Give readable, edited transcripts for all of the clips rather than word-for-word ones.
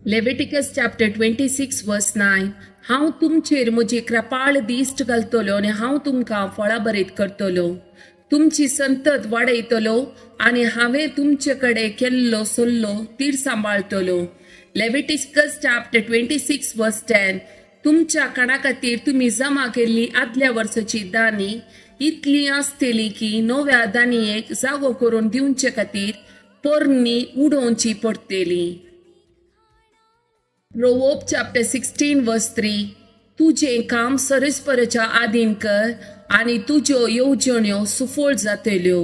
Leviticus chapter 26 verse 9 हांव तुमचेर म्हजी कृपाळ दिश्ट घालतलो आनी हांव तुमकां फळां बरीत करतलो, तुमची संतत वाडयतलो आनी हांवें तुमचे कडेन केल्लो सल्लो तीर सांबाळतलो. लेविटिकस चॅप्टर 26 वर्स 10 तुमच्या खाणा खातीर तुमी जमा केल्ली आदल्या वर्साची दानी इतली आसतली की नव्या दानयेक जागो करून दिवचे खातीर पोरणी उडोवची पडटली. प्रोवर्ब चॅप्टर 16 वर्स 3 तुजें काम सरस्पराच्या आदीन कर आनी तुज्यो येवजण्यो सुफळ जातल्यो.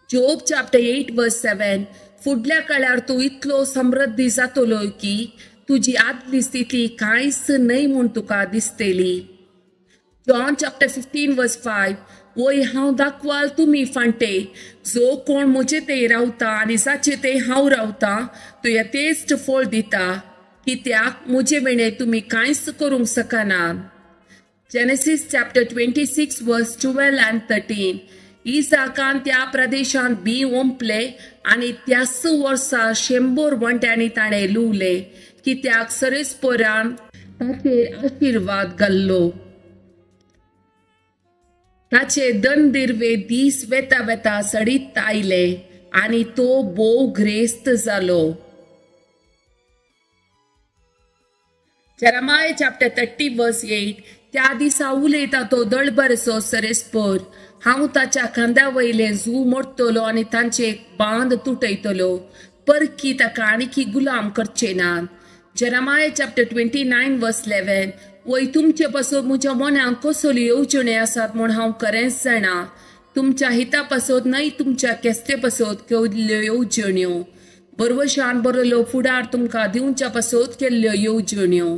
जोब चॅप्टर 8 वर्स 7 फुडल्या काळार तूं इतलो समृद्धी जातलो की तुजी आदली स्थिती कांयच न्हय म्हूण तुका दिसतली. जॉन चॅप्टर 15 वर्स 5 वय हांव दाखवाल तुमी फांटे, जो कोण म्हजे ते रावता आनी जाचे ते हांव रावता तो यथेश्ट फळ दिता, कित्याक म्हजे वेणे तुमी कांयच करूंक शकना. जेनेसीस चॅप्टर 26 वर्स 12 आनी 13 इसाकान त्या प्रदेशांत बी ओंपले आनी त्याच वर्सा 100 वंट्यांनी ताणें लुवले, कित्याक सरेस्परान ताचेर आशिर्वाद घाल्लो. ताचे दनदिर्वे दीस वेता वेता सडीत आयले आनी तो भोव ग्रेस्त जालो. जेरेमाया चॅप्टर 30 वर्स 8 त्या दिसा उलयता तो दळबरसो सरेस्पर, हांव ताच्या खांद्या वयले जू मोडटलो आनी तांचे बांद तुटयतलो, परकी ताका आणखी गुलाम करचे ना. जेरेमाया चॅप्टर 29 वर्स 11 वय तुमचे पासून म्हज्या मनाक कसल्यो येवजण्यो आसात म्हूण हांव खरेंच जाणा, तुमच्या हिता पासत न्हय तुमच्या केस्ते पासत केल्ल्यो येवजण्यो, बरवशान बरयल्लो फुडार तुमकां दिवच्या पासत केल्ल्यो येवजण्यो.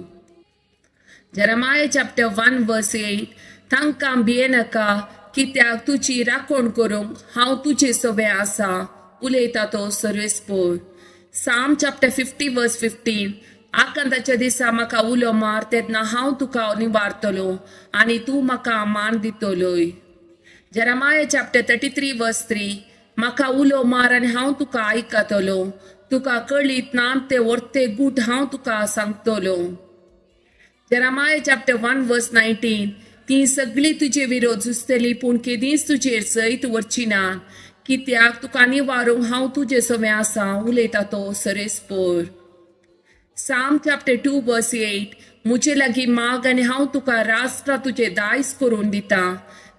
जेरेमाया चॅप्टर 1 वर्स 8 तांकां भियेनाका, कित्याक तुजी राखण करूंक हांव तुजे सवे आसा, उलयता तो सर्वेस्पर. साम चॅप्टर 50 वर्स 15 आकांताच्या दिसा म्हाका उलो मार, तेन्ना हांव तुका निवारतलो आनी तूं म्हाका मान दितलोय. जेरेमाया चॅप्टर 33 वर्स 3 म्हाका उलो मार आनी हांव तुका आयकतलो, तुका कळीत ना ते वर्ते गूट हांव तुका सांगतलो. जेरेमाया चॅप्टर 1 वर्स 19 ती सगळी तुजे विरोध झुजतली, पूण केदींच तुजेर सयत वरची ना, कित्याक तुका निवारूंक हांव तुजे सवे आसा, उलयता तो सरेस्पर. साम चॅप्टर 2 वर्स 8 म्हजे लागीं माग आनी हांव तुका राष्ट्रां तुजें दायज करून दिता,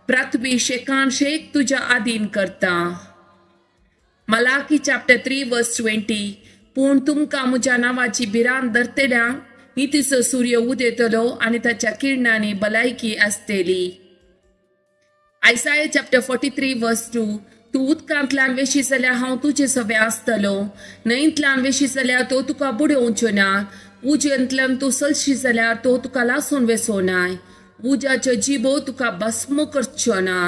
पृथ्वी शेकान शेक तुज्या आदीन करता. मलाकी चॅप्टर 3 वर्स 20 पूण तुमकां म्हज्या नांवाची भिरांत धरतल्यांक नितीचो सूर्य उदेतलो आनी ताच्या किरणांनी भलायकी आसतली. आयसाया चॅप्टर 43 वर्स 2 तूं उदकांतल्यान वेशी जाल्यार हांव तुजे सवे आसतलो, न्हंयंतल्यान वेशी जाल्यार तो तुका बुडोवच्यो ना, उज्यांतल्यान तूं सलशी जाल्यार तो तुका लासून वेसो नाय, उज्याच्यो जिबो तुका भस्म करच्यो ना.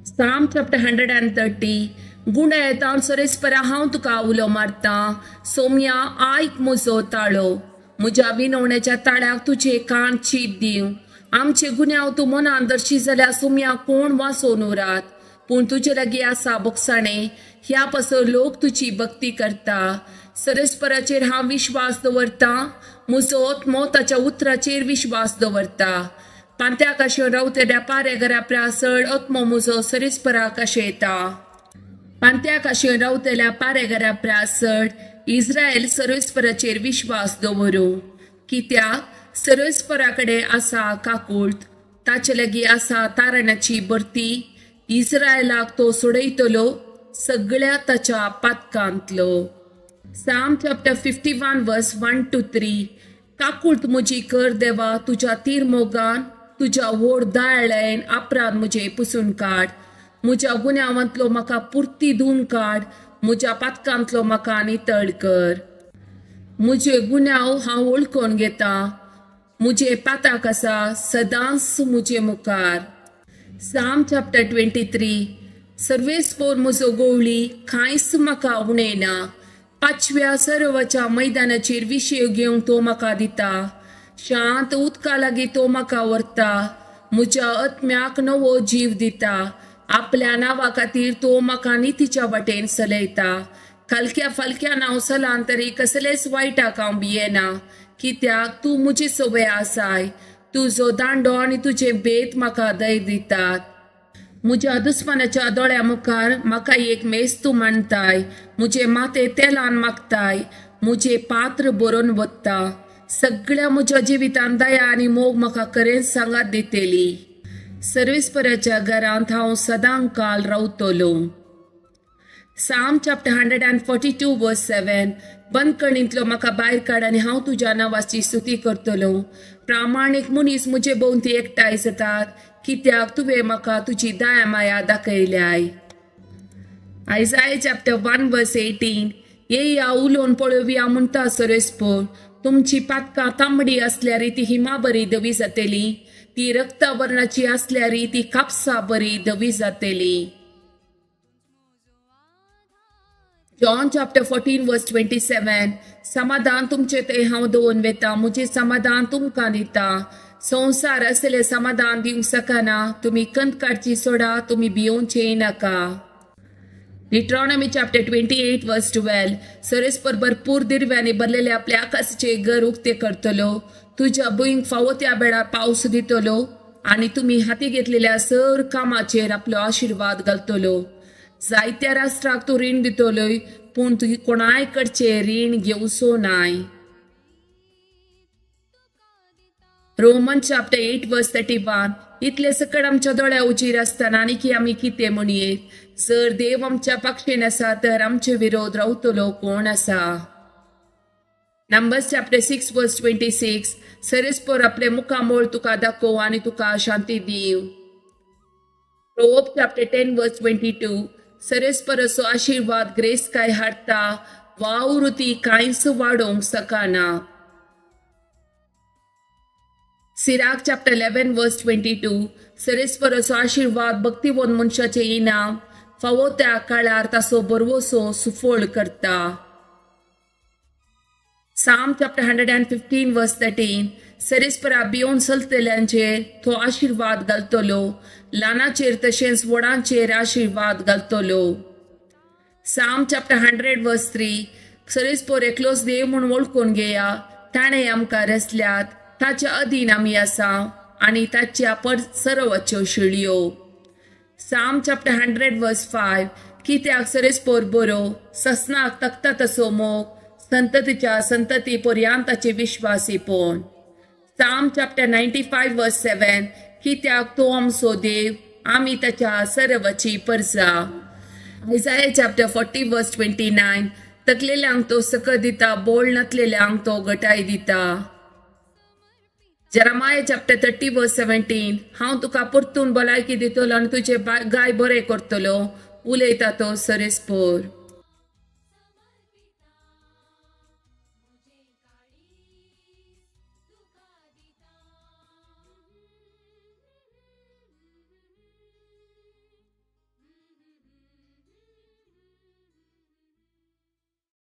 साम चॅप्टर 130 गुंडायतान सरेस्परा हांव तुका उलो मारता, सोम्या आयक म्हजो ताळो, म्हज्या विनवण्याच्या ताळ्याक तुजे कान चीत दिवं. आमचे गुन्यांव तूं मनान दर्शी जाल्यार सोम्या कोण वाचोवन उरात, पूण तुजे लागीं आसा बोगसाणें, ह्या पासून लोक तुजी भक्ती करता. सरस्पराचेर हांव विश्वास दवरता, म्हजो आत्मो ताच्या उतराचेर विश्वास दवरता. पांत्याक आशेवन रावतल्या पाऱ्या घरा प्रासळ आत्मो म्हजो सरस्पराक आशेता. पांत्याक आशेवन रावतल्या पाऱ्या घरा प्रासळ इस्रायल सरस्पराचेर विश्वास दवरूं, कित्याक सरस्परा कडेन आसा काकूळत, ताचे लागीं आसा तारणाची भरती, इस्रायलाक तो सोडयतलो सगळ्या ताच्या पातकांतलो. साम चॅप्टर 51 वर्स 1 to 3 काकूळत म्हजी कर देवा, तुज्या तीर मोगान तुज्या व्हड दयाळायेन अपराध म्हजे पुसून काड, म्हज्या गुन्यांवांतलो म्हाका पुर्ती धुवन काड, म्हज्या पातकांतलो म्हाका नितळ कर. म्हजे गुन्यांव हांव वळखून घेता, म्हजे पाताक आसा सदांच म्हजे मुखार. साम चॅप्टर 23 सर्वेस्पोर म्हजो गोवळी, कांयच म्हाका उणयना, पाचव्या सरोवराच्या मैदानाचेर विशय घेवंक तो म्हाका दिता, शांत उदका लागीं तो म्हाका व्हरता, म्हज्या आत्म्याक नवो जीव दिता, आपल्या नांवा खातीर तो म्हाका नितीच्या वाटेन चलयता. खालक्या फालक्यान हांव चलान तरी कसलेच वायटाक हांव भियेना, कित्याक तूं म्हजी सोबे आसाय. तुजो दांडो आनी तुजें बेत म्हाका धैर्य दितात. म्हज्या दुस्मानाच्या दोळ्या मुखार म्हाका एक मेज तूं मांडताय. म्हजें माथें तेलान मागताय. म्हजें पात्र बरोवन वता. सगळ्या म्हज्या जिवितांत दया आनी मोग म्हाका खरेंच सांगात दितली. सर्वेस्पराच्या घरांत हांव सदां काल रावतलो. Psalm chapter 142 verse 7. बंदखणींतलो म्हाका भायर काड आनी हांव तुज्या नांवाची स्तुती करतलो. प्रामाणीक मनीस म्हजे भोंवती एकठांय जातात, कित्याक तुवें म्हाका तुजी दया माया दाखयल्याय. Isaiah chapter 1 verse 18. येया उलोवन पळोवया म्हणटा सर्वेस्पर, तुमची पातकां तांबडी आसल्यार ती हिमा बरी धवी जातली, ती रक्तवर्णाची आसल्यार ती कापसा बरी धवी जातली. John chapter 14 verse 27. समाधान तुमचे ते हांव दवरून वेता, म्हजें समाधान तुमकां दिता. संवसार असलें समाधान दिवंक शकना. तुमी कंत काडची सोडा, तुमी भियोवचें नाका. Deuteronomy chapter 28 verse 12. सर्वेस्पर भरपूर दिरव्यांनी भरलेले आपल्या आकाशाचे घर उक्ते करतलो. तुज्या भुंयक फावो त्या वेळार पावस दितलो आनी तुमी हाती घेतलेल्या सर कामाचेर आपलो आशिर्वाद घालतलो. जायत्या राष्ट्राक तूं रीण दितलोय, पूण तुवें कोणाय कडचें रीण घेवचो नाय. Roman chapter 8 verse 31. इतले सकट आमच्या दोळ्या उजीर आसतना आनी की आमी कितें म्हणयेत? जर देव आमच्या पक्षेन आसा तर आमचे विरोध रावतलो कोण आसा? Numbers chapter 6 verse 26. सर्वेस्पर आपले मुखामोळ तुका दाखोव आनी तुका शांती दिव. Proverbs chapter 10 verse 22. सर्वेस्पराचो आशिर्वाद ग्रेस काय हाडटा, वावृती कांयच वाडोवंक शकना. Sirach chapter 11 verse 22. सर्वेस्पराचो आशिर्वाद भक्तिवंत मनशाचें इनाम, फावो त्या काळार ताचो बरवसो सुफळ करता. Psalm chapter 115 verse 13. सर्वेस्परा भियोवन चलतल्यांचेर तो आशिर्वाद घालतलो, ल्हानाचेर तशेंच व्हडांचेर आशिर्वाद घालतलो. Psalm chapter 100 verse 3. सर्वेस्पर एकलोच देव म्हूण वळखून घेया, ताणें आमकां रचल्यात, ताच्या अधीन आमी आसा आनी ताच्या पर सर्वच्यो शिळयो. Psalm chapter 100 verse 5. कित्याक सर्वेस्पर बरो, ससनाक तकता तसो मोग, संततीच्या संतती पर्यंत ताचे विश्वासीपण. Psalm chapter 95 verse 7. कित्याक तो आमचो देव, आमी ताच्या सर्वची परजा. Isaiah chapter 40 verse 29. तकलेल्यांक तो सकत दिता, बोळ नातलेल्यांक तो गटाय दिता. Jeremiah chapter 30 verse 17. हांव तुका परतून भलायकी दितलो आनी तुजे गाय बरे करतलो, उलयता तो सर्वेस्पर.